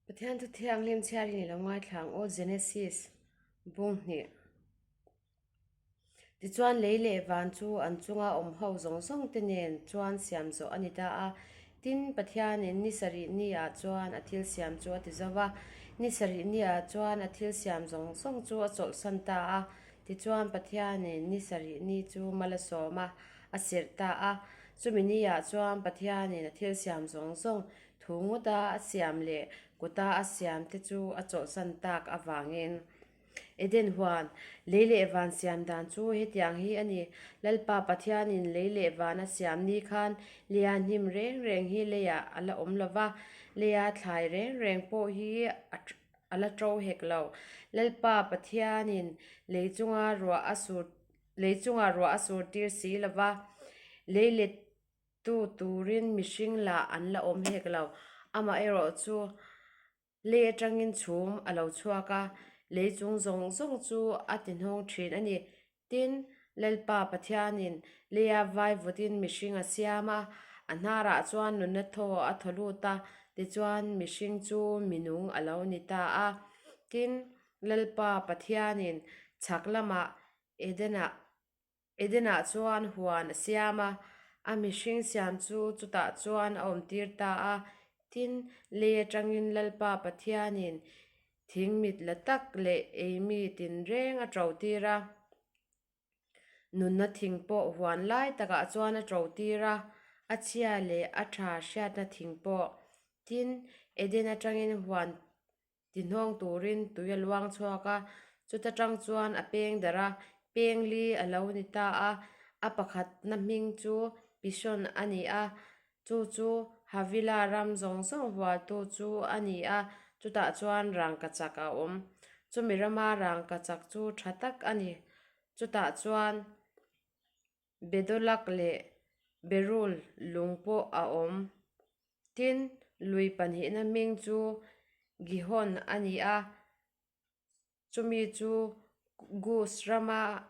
Pathian thu thianghlim chhiarin i lo ngaithla ang aw, Genesis bung hnih. Tichuan lei leh van chu an chunga awm ho zawng zawng te nen chuan siam zawh a ni ta a. Tin, Pathianin ni sarih ni ah chuan a thil siam chu a ti zo va. Ni sarih ni ah chuan a thil siam zawng zawng chu a chawlhsan ta a. Tichuan Pathianin ni sarih ni chu mal a sawm a, a serh ta a. Chumi ni ah chuan Pathianin a thil siam zawng zawng Thu ngawta a siam leh kuta a siam te chu a chawlhsan tak avangin Eden huan lei leh van siam dan chu hetiang hi a ni. Lalpa Pathianin lei leh van a siam ni khan leia hnim reng reng hi leiah a la awm lo va, leia thlai reng reng pawh hi a la to hek lo. Lalpa Pathianin lei chunga ruah a sur lei chunga ruah a sur tir si lo va, lei let Tu turin mihring lah an la awm hek lo. Amaherawh chu lei atangin chhum a lo chhuak a, lei chung zawng zawng chu a ti hnawng thin a ni. Tin, Lalpa Pathianin leia vai vutin mihring a siam a, a hnarah chuan nunna thaw a thaw lut a, tichuan mihring chu minung a lo ni ta a. Tin, Lalpa Pathianin chhak lamah Edenah Edenah chuan huan a siam a, a mihring siam chu chutah chuan a awmtir ta a. Tin, lei atangin Lalpa Pathianin thing mit la tak leh eimi tinreng a ṭotir a. Nunna thing pawh huan lai takah chuan a ṭotir a, a chhia leh a ṭha hriatna thing pawh. Tin, Eden atangin huan Tihnawng turin tui a luang chhuak a, chuta tang chuan a peng darh a, peng li a lo ni ta a, a pakhatna hming chu Pishon a ni a, chu chu Havila ram zawng zawng hualtu chu a ni a, chutah chuan rangkachak a awm. Chumi rama rangkachak chu tha tak a ni. Chutah chuan Bedolak leh Berul lung pawh a awm. Tin, lui pahnihna hming chu Gihon a ni a, chumi chu Gus rama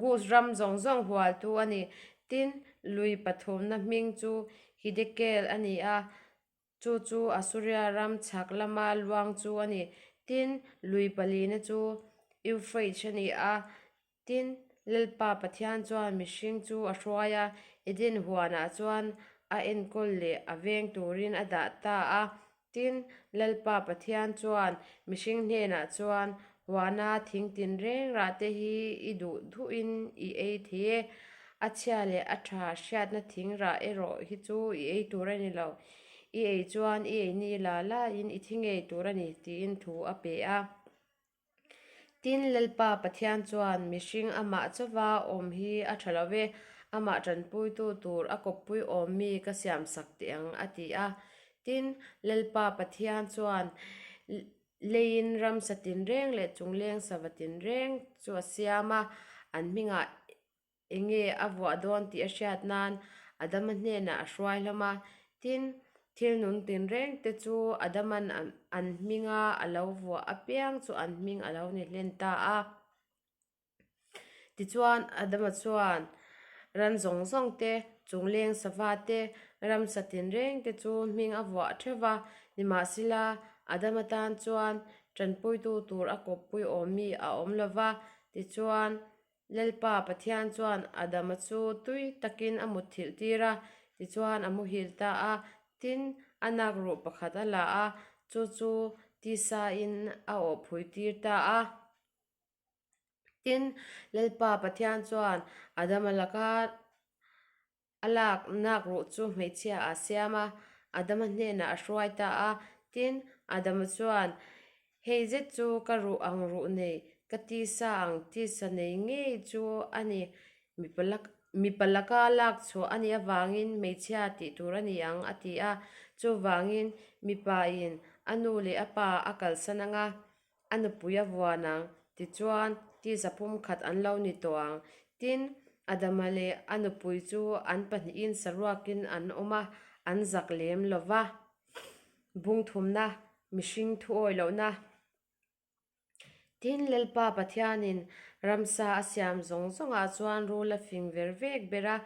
Gus ram zawng zawng hualtu a ni. Tin, lui pathumna hming chu Hidekel a ni a, chu chu Asuria ram chhak lama luang chu a ni. Tin, lui palina chu Euphrates a ni a, Tin, Lalpa Pathian chuan mihring chu a hruai a, Eden huanah chuan a enkawl leh a veng turin a dah ta a. Tin, Lalpa Pathian chuan mihring hnenah chuan, Huana thing tinreng rah te hi i duh duhin i ei thei e, a chhia leh a tha hriatna thing rah erawh hi chu i ei tur a ni lo, i ei chuan i ei ni la lain i thi ngei tur a ni, tiin thu a pe a. Tin, Lalpa Pathian chuan mihring amah chauva awm hi a tha lo ve, amah tanpuitu tur a kawppui awm mi ka siamsak teh ang, a ti a. Tin, Lalpa Pathian chuan leiin ramsa tinreng leh chungleng sava tinreng chu a siam a, an hmingah Enge a vuah dawn tih a hriat nan Adama hnenah a hruai hlawm a, tin, thil nung tinreng te chu Adaman an hminga a lo vuah apiang chu an hming a lo ni hlen ta a. Tichuan, Adama chuan ran zawng zawng te, chungleng sava te, ramsa tinreng te chu hming a vuah theuh va, nimahsela Adama tan chuan tanpuitu tur a kawppui awmmi a awm lo va, tichuan, Lalpa Pathian chuan Adama chu tui takin a mutthilh tir a, tichuan a muhil ta a. Tin, a nak ruh pakhat a la a, chu chu tisain a awhphui tir ta a. Tin, Lalpa Pathian chuan Adama laka A lak nak ruh chu hmeichhia a siam a, Adama hnenah a hruai ta a. Tin, Adama chuan, Hei zet chu ka ruh ang ruh nei, ka tisa ang tisa nei ngei chu a ni. Mipa laka lak chhuah a nih avangin hmeichhia tih tur a ni ang, a ti a. Chuvangin, mipain a nu leh a pa a kalsan ang a, A nupui a vuan ang, tichuan tisa pum khat an lo ni tawh ang. Tin, Adama leh a nupui chu an pahnihin saruakin an awm a, an zak lem lo va. Bungthumna, mihring thu awi lohna. Tin, Lalpa Pathianin ramsa a siam zawng zawngah chuan rul a fing ver vek ber a.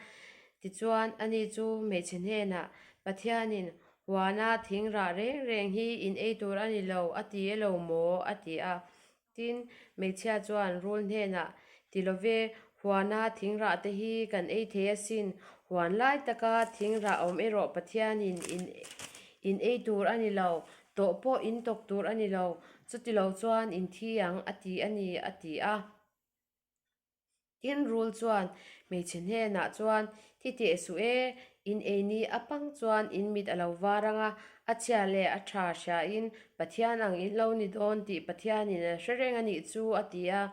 Tichuan, ani chu hmeichhe hnenah, Pathianin. Huana thing rah reng reng hi in ei tur a ni lo, a ti e lo maw? a ti a. Tin, hmeichhia chuan rul hnenah, Ti lo ve, huana thing rah te hi kan ei thei asin, huan lai taka thing rah awm erawh Pathianin in in ei tur a ni lo, tawh pawh in tawk tur a ni lo, chuti lo chuan in thi ang, a ti a ni, a ti a. Tin, rul chuan hmeichhe hnenah chuan, Thi teh suh e, in ei ni a pang chuan in mit a lo var ang a, a chhia leh a tha hriain Pathian ang in lo ni dawn tih Pathianin a hre reng a nih chu, a ti a.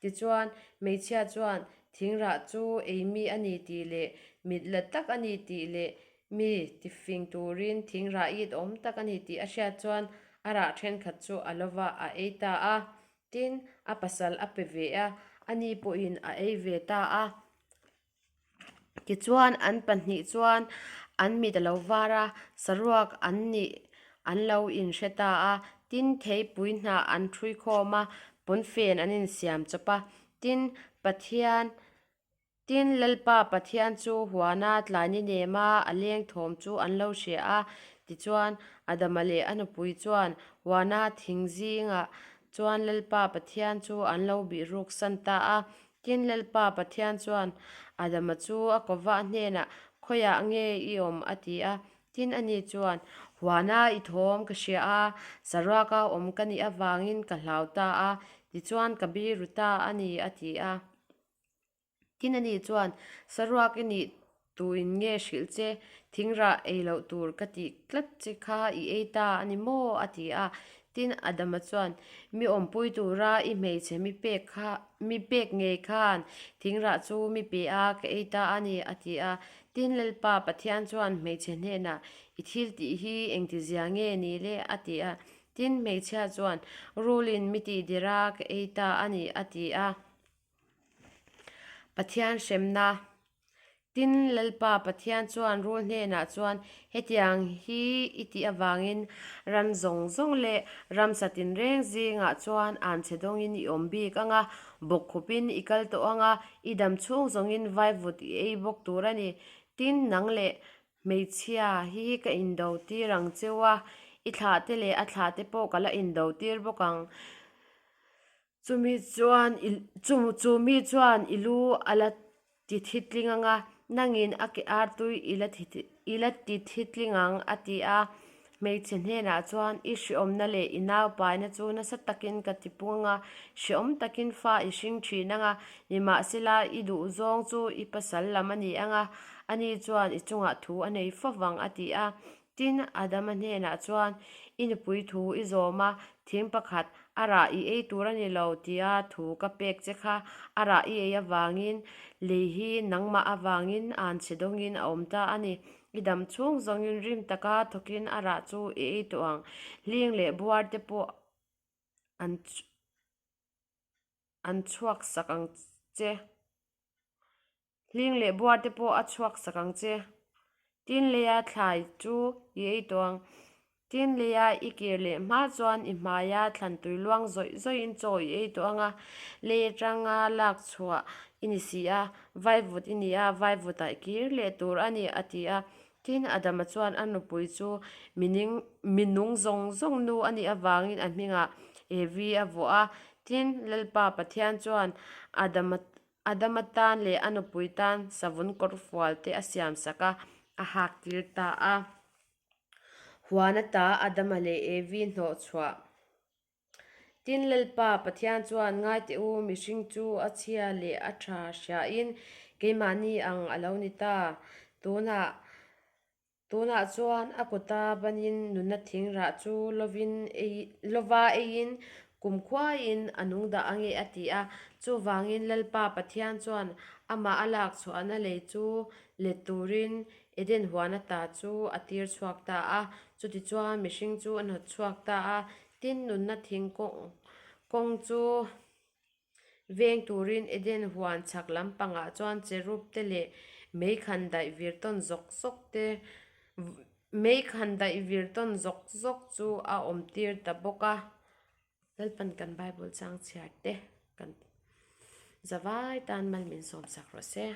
Tichuan, hmeichhia chuan thingrah chu ei mi a ni tih leh mit la tak a ni tih leh mi tifing turin thingrah it awm tak a ni tih a hriat chuan a rah thenkhat chu a lova a ei ta a. Tin, a pasal a pe ve a, ani pawhin a ei ve ta a. Tichuan, an pahnih chuan an mit a lo var a, saruak an nih an lo inhre ta a. Tin, theipui hnah an ṭhui khawm a, pawnfen an insiam chawp a. Tin, Pathian Tin, Lalpa Pathian chu huana tlai ni nema a leng thawm chu an lo hria a. Tichuan, Adama leh a nupui chuan huana thing zingah chuan Lalpa Pathian chu an lo bih ruk san ta a. Tin, Lalpa Pathian chuan Adama chu a kawvah hnenah, Khawiah nge i awm? a ti a. Tin, ani chuan, Huana i thawm ka hria a, saruaka awm ka nih avangin ka hlau ta a, tichuan ka biru ta a ni, a ti a. Tin ani chuan, Saruak i nih tuin nge hrilh che, thingrah ei loh tur ka tih tlat che kha i ei ta a ni maw? a ti a. Tin Adama chuan, Mi awmpui tura i hmeichhe mi pek kha, mi pek ngei khan thingrah chu mi pe a, ka ei ta a ni, a ti a. Tin Lalpa Pathian chuan hmeichhe hnenah, I thil tih hi engtizia nge ni le? a ti a. Tin hmeichhia chuan, Rulin mi tihdir a, ka ei ta a ni, a ti a. Pathian hremna. Tin, Lalpa Pathian chuan rul hnenah chuan, Hetiang hi i tih avangin ran zawng zawng leh ramsa tinreng zingah chuan anchhe dawngin i awm bik ang a, bawkkhupin i kal tawh ang a, i dam chhung zawngin vaivut i ei bawk tur a ni. Tin, nang leh hmeichhia hi ka indo tir ang cheu a, i thlahte leh a thlahte pawh ka la indo tir bawk ang. Chumi chuan i chu mi chuan i lu a la ti thitling ang a, nangin a ke artui i la i la ti thitling ang, a ti a. Hmeichhe hnenah chuan i hreawmna leh i naupaina chu nasa takin ka ti pung ang a, hreawm takin fa i hring thin ang a, nimahsela i duhzawng chu i pasal lam a ni ang a, ani chuan i chungah thu a nei fo vang, a ti a. Tin, Adama hnenah chuan, I nupui thu i zawm a, thing pakhat, a rah i ei tur a ni lo tia thu ka pek che kha, a rah i ei avangin lei hi nangmah avangin anchhe dawngin a awm ta a ni. I dam chhung zawngin rim taka thawkin a rah chu i ei tawh ang. Hling leh buar te pawh an an chhuak sak ang che. Hling leh buar te pawh a chhuak sak ang che. Tin leia thlai chu i ei tawh ang. Tin leia i kir leh hma chuan i hmaia thlan tui luang zawih zawihin chaw i ei tawh ang a, lei atanga lak chhuah i ni si a, vaivut i ni a, vaivutah i kir leh tur a ni, a ti a. Tin, Adama chuan a nupui chu mining minung zawng zawng nu a nih avangin a hmingah Evi a vuah a. Tin, Lalpa Pathian chuan Adama Adama tan leh a nupui tan savun kawr fual te a siam sak a, a hak tir ta a. Huan ata Adama leh Evi hnawh chhuah. Tin, Lalpa Pathian chuan ngai teh u, mihring chu a chhia leh a tha hriain keimahni ang a lo ni ta. Tunah Tunah chuan a kuta banin nunna thing rah chu lovin ei lova eiin kumkhuaiin a nung dah ange a ti a. Chuvangin Lalpa Pathian chuan amah a lak chhuahna lei chu let turin Eden huan ata chu a tir chhuak ta a. Chutichuan mihring chu a hnawt chhuak ta a, tin nunna thing kawng kawng chu Veng turin Eden huan chhak lampangah chuan cherub te leh mei khan daih vir tawn zawk zawk te mei khan daih vir tawn zawk zawk chu a awm tir ta bawk a. Lalpan kan Bible chang chhiar te kan zavai tan mal min sawmsak rawh se.